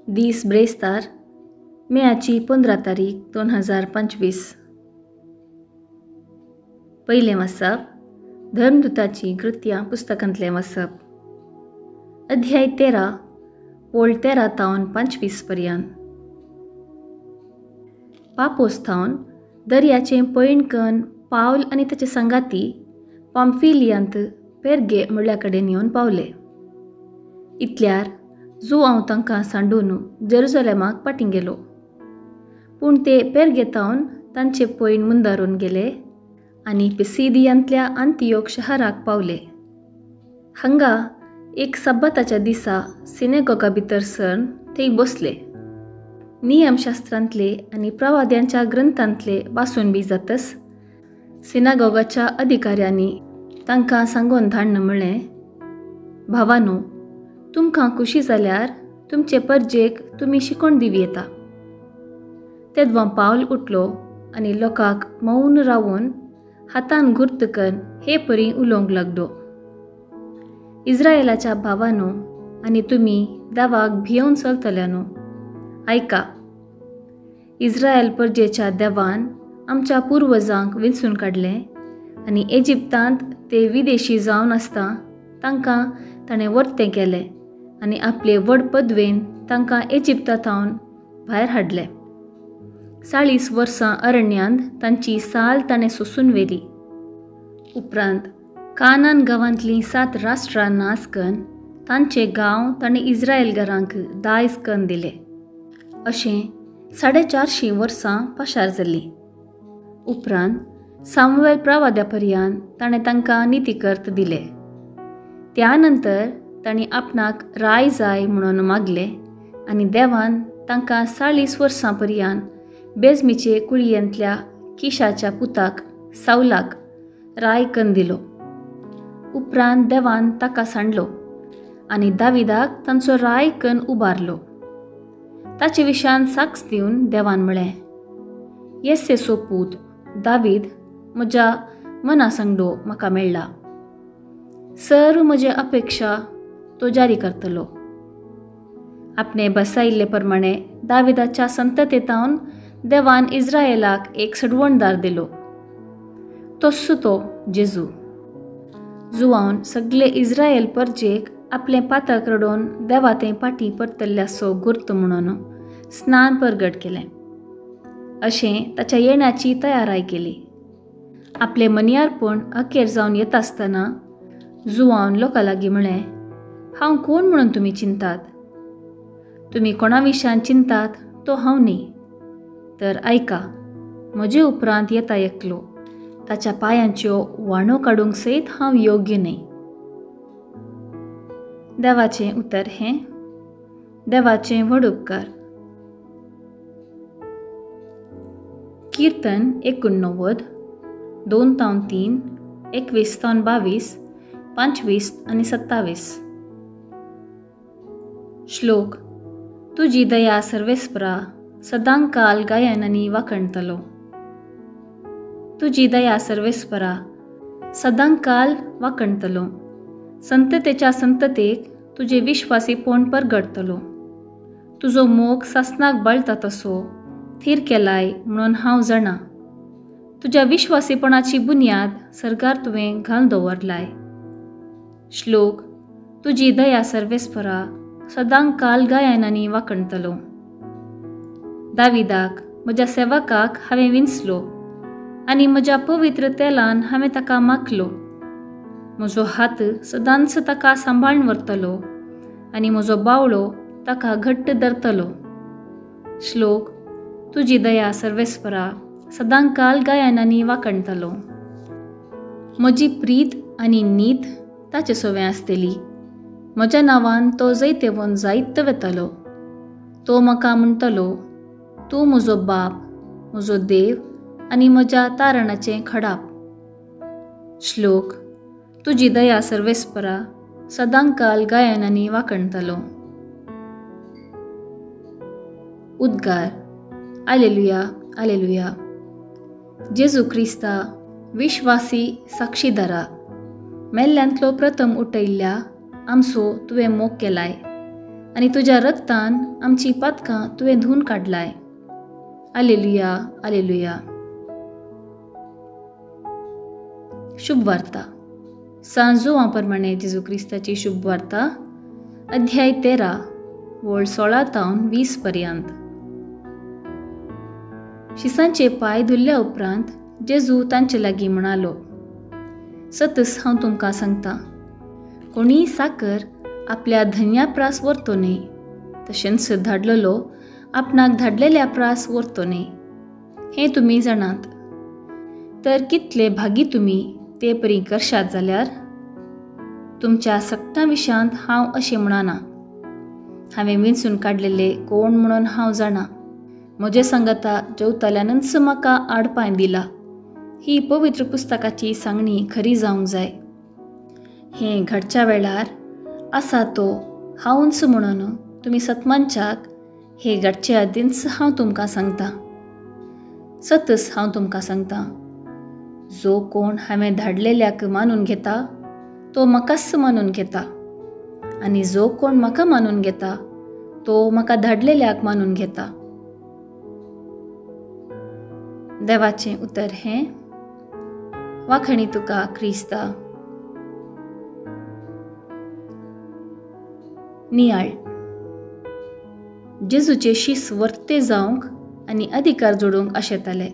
दीस ब्रेस्तार मेयाची 15 तारीख 2025. पयलें वाचप धर्मदूताचीं कृत्यां पुस्तकांतलें वाचप. अध्याय 13 ओळ 13 तावन 25 पर्यंत. पापोस थावन दर्याचें पयण कन पावल आनी ताचे सांगाती पाम्फिलियांत पेर्गे म्हळ्या कडेन येवन पावले. इतल्यार जुआंव तांकां सांडून जेरुजलेमाक फाटीं गेलो. पूण ते पेर्गे थावन तांचे पयण मुंदारून गेले आनी पिसिदियांतल्या आंतियोक शहराक पावले. हांगा एक सब्बाताच्या दिसा सिनेगोगा भितर सरन थंय बसले. नियमशास्त्रांतले आनी प्रवाद्यांच्या ग्रंथांतले वाचून बी जातच सिनागोगाच्या अधिकाऱ्यांनी तांकां सांगून धाडन म्हळें, भावानो, तुमकां खुशी जाल्यार तुमचे परजेक तुमी शिकोवन दिवं येता. तेदवां पावल उठलो आनी लोकांक मौन रावून हातान गुर्त करून हे परी उलोवंक लागलो. इस्रायलाच्या भावानो आनी तुमी देवाक भियोवन चलतल्यानो, आयका. इस्रायल परजेच्या देवान आमच्या पुर्वजांक विंचून काडलें आनी इजिप्तांत ते विदेशी जावन आसता तांकां ताणें वर्तें केलें आनी आपले व्हड पदवेन तांकां इजिप्ता थावन भायर हाडले. 40 वर्सां अरण्यांत तांची साल ताणें सोसून व्हेली. उपरांत कानान गांवांतलीं 7 राष्ट्रां नास करून तांचे गांव ताणें इस्रायल घरांक दायज करून दिले. अशें 450 वर्सां पाशार जालीं. उपरांत सामुएल प्रवाद्या पर्यंत ताणें तांकां नितीकर्त दिले. त्या नंतर तांणी आपणाक राय जाय म्हणून मागलें आनी देवान तांकां 40 वर्सां पर्यंत बेजमीचे कुळयेंतल्या किशाच्या पुताक सावलाक राय करून दिलो. उपरांत देवान ताका सांडलो आनी दाविदाक तांचो राय करून उबारलो. ताचे विशयान साक्ष दिवन देवान म्हळें, येस्सेचो पूत दावीद म्हज्या मना संगडो म्हाका मेळ्ळा. सर्व म्हजे अपेक्षा तो जारी करतलो. आपणे बसायिल्ले प्रमाणे दाविदाच्या संततेतावन देवान इस्रायलाक एक सडवणदार दिलो, तस्सो तो जेजू. जुआवन सगळे इस्रायल परजेक आपलें पातक रडोवन देवा थंय फाटीं परतल्ल्याचो गुर्त म्हणून स्नान परगट केलें. अशें ताच्या येण्याची तयाराय केली. आपलें मनियारपण अखेर जावन येता आसतना जुआवन लोकां लागीं म्हळें, हांव कोण म्हणून तुमी चिंतात? तुमी कोणा विशयान चिंतात तो हांव न्ही. तर आयका, म्हजे उपरांत येता एकलो, ताच्या पांयांच्यो वाणो काडूंक सयत हांव योग्य न्हय. देवाचें उतर हें. देवाचें व्हड उपकार. कीर्तन 89, 2 3, 21 22, 25 आनी 27. श्लोक. तुजी दया सर्वेस्परा सदांकाल गायन आनी वाखणतलो. तुजी दया सर्वेस्परा सदांकाल वाखणतलो. संततेच्या संततेक तुजे विश्वासीपण परगडतलो. तुजो मोग सासनाक बळटा तसो थीर केलाय म्हणून हांव जाणा. तुज्या विश्वासीपणाची बुन्याद सरकार तुवें घालून दवरलाय. श्लोक. तुजी दया सर्वेस्परा सदांकाल गायन आनी वाखणतलो. दाविदाक म्हज्या सेवकाक हांवें विंचलो आनी म्हज्या पवित्र तेलान हांवें ताका माखलो. म्हजो हात सदांच ताका सांबाळून व्हरतलो आनी म्हजो बावळो ताका घट्ट धरतलो. श्लोक. तुजी दया सर्वेस्परा सदांकाल गायन आनी वाखणतलो. म्हजी प्रीत आनी नीत ताचे सवें आसतली. म्हज्या नांवान तो जैतेवन जायत वेतलो. तो म्हाका म्हणटलो, तूं म्हजो बाप, म्हजो देव आनी म्हज्या तारणाचें खडाप. श्लोक. तुजी दया सर्वेस्परा सदांकाल गायन आनी वाखणतलो. उद्गार. आलेलुया, आलेलुया. जेजू क्रिस्ता विश्वासी साक्षीदारा, मेल्ल्यांतलो प्रथम उठयल्ल्या आमचो तुवें मोग केलाय आनी तुज्या रक्तान आमची पातकां तुवें धुवन काडलाय. आलेलुया, आलेलुया. शुभ वार्ता सांत जुवां प्रमाणे जेजू क्रिस्ताची शुभ वार्ता, अध्याय 13 वळ 16 तावन 20 पर्यंत. शिसांचे पांय धुल्ल्या उपरांत जेजू तांचे लागीं म्हणालो, सतस हांव तुमकां सांगता, कोणीय साकर आपल्या धन्या प्रास व्हरतो न्हय, तशेंच धाडलेलो आपणाक धाडलेल्या प्रास व्हरतो न्हय, हें तुमी जाणात. तर कितले भागी तुमी ते परी करशात जाल्यार? तुमच्या सगटां विशांत हांव अशें म्हणना. हांवें विंचून काडलेले कोण म्हणून हांव जाणा. म्हजे सांगाता जेवताल्यानच म्हाका आडपांय दिला. ही पवित्र पुस्तकाची सांगणी खरी जावंक जाय. हें घडच्या वेळार आसा तो हांवूच म्हणून तुमी सतमानच्याक हे घडचे आदींच हांव तुमकां सांगता. सतच हांव तुमकां सांगता, जो कोण हांवें धाडलेल्याक मानून घेता तो म्हाकाच मानून घेता, आनी जो कोण म्हाका मानून घेता तो म्हाका धाडलेल्याक मानून घेता. देवाचें उतर हें. वाखणी तुका क्रिस्ता. नियाळ. जेजूचे शीस वर्ते जावंक आनी अधिकार जोडूंक आशेताले.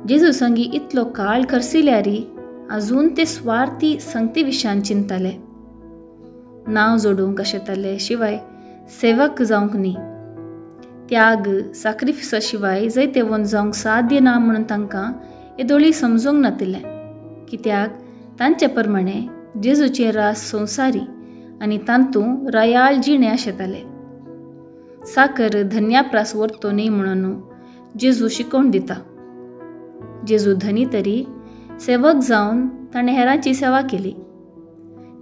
जेजू संगी इतलो काळ खर्सिल्यारी अजून ते स्वार्थी संगती विशयान चिंतताले. नांव जोडूंक आशेताले शिवाय सेवक जावंक न्ही. त्याग साक्रिफिसा शिवाय जैतेवंत जावंक साध्य ना म्हणून तांकां येदोळी समजूंक नातिल्लें, कित्याक तांचे प्रमाणे जेजूचे रास संवसारी आनी तांतूं रायाळ जिणें आशेताले. साकर धन्या प्रास व्हरतो न्हय म्हणून जेजू शिकोवन दिता. जेजू धनी तरी सेवक जावन ताणें हेरांची सेवा केली.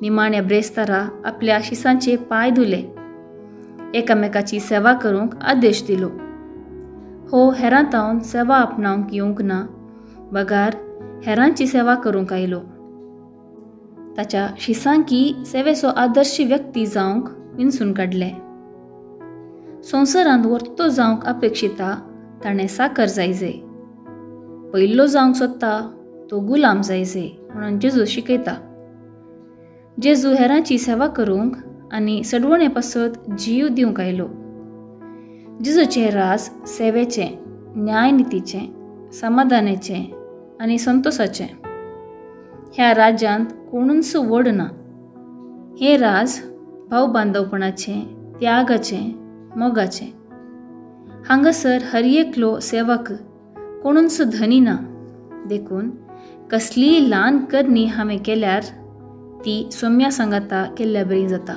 निमाण्या ब्रेस्तारा आपल्या शिसांचे पांय धुले, एकामेकाची सेवा करूंक आदेश दिलो. हो हेरां तावन सेवा आपणावंक येवंक ना, बगार हेरांची सेवा करूंक आयलो. ताच्या शिसांकी सेवेचो आदर्श व्यक्ती जावंक विंचून काडले. संवसारांत वर्तो जावंक अपेक्षिता ताणें साकर जायजे, पयल्लो जावंक सोदता तो गुलाम जायजे म्हणून जेजू शिकयता. जेजू हेरांची सेवा करूंक आनी सडवणे पासत जीव दिवंक आयलो. जेजूचें राज सेवेचें, न्यायनितीचें, समाधानाचें आनी संतोसाचें. ह्या राज्यांत कोणूच व्हड ना. हें राज भाव बांदवपणाचें, त्यागाचें, मोगाचें. हांगासर हर एकलो सेवक, कोणूच धनी ना. देखून कसलीय ल्हान करणी हांवें केल्यार ती सोम्या सांगाता केल्ल्या बरी जाता.